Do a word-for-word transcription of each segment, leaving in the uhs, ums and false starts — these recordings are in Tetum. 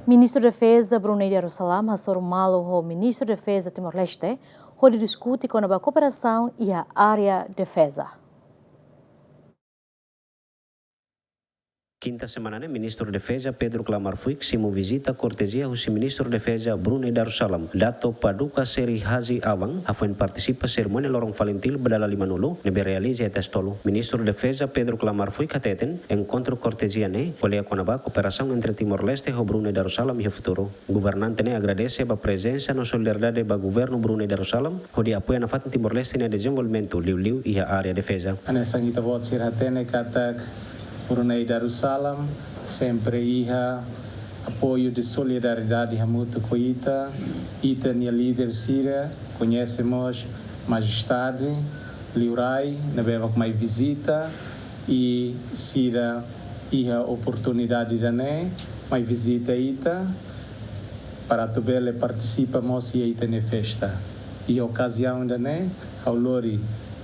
Ministru Defeza Brunei Darussalam hasoru malu ho Ministru Defeza Timor-Leste hodi diskute kona-ba kooperasaun iha área defeza. Kinta semana ne'e, Ministru Defeza Pedro Klamar Fuik simu vizita kortezia husi Ministru Defeza Brunei Darussalam, Dato Paduka Seri Haji Awang, hafoin partisipa serimónia loron FALINTIL ba dala limanulu ne'ebé realiza iha Tasi Tolu. Ministru Defeza Pedro Klamar Fuik hateten, enkontru kortezia ne'e ko'alia kona-ba kooperasaun entre Timor-Leste ho Brunei Darussalam iha futuru. Governante ne'e agradese ba prezensa no solidariedade ba Governu Brunei Darussalam hodi apoia nafatin Timor-Leste nia dezenvolvimentu, liuliu iha área defeza. Hanesan ita-boot sira hatene katak Brunei Darussalam sempre iha apoiu de solidariedade hamutuk ho ita, ita-nia líder sira, koñese mós Majestade Liurai ne'ebé mak mai vizita, i sira iha oportunidade ida-ne'e mai vizita ita, para atu bele partisipa mós iha ita-nia festa. Iha okaziaun ida-ne'e, ha'u lori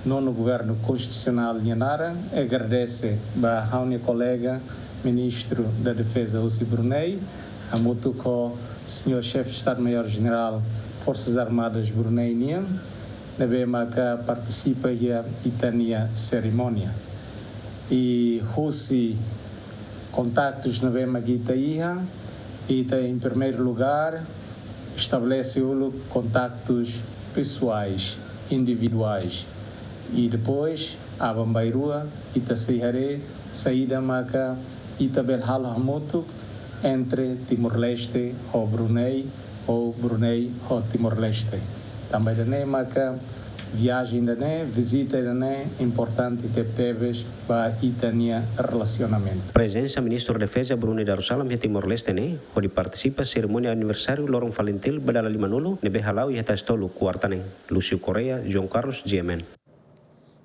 Nonu Governu Konstitusionál nia naran, agradese ba ha'u-nia kolega Ministru da Defeza husi Brunei, hamutuk ho Señór Xefe Estadu-Maiór Jenerál Forsas Armadas Brunei nian, ne'ebé maka partisipa iha ita-nia serimónia. I husi kontaktus ne'ebé mak ita iha, ita, em primeiro lugar, estabelese uluk kontaktus pesoais, individuais. I depois, aban-bainrua, ita sei haree saida maka ita bele halo hamutuk entre Timor-Leste ho Brunei, ou Brunei ho Timor-Leste. Tanba ida-ne'e maka viajen ida-ne'e, vizita ida-ne'e importante tebetebes ba ita-nia relasionamentu. Prezensa Ministru Defeza Brunei Darussalam iha Timor-Leste ne'e hodi partisipa serimónia aniversáriu loron FALINTIL ba dala limanulu ne'ebé hala'o iha Tasi Tolu, kuarta ne'e. Lúcio Correia, João Carlos, G M N.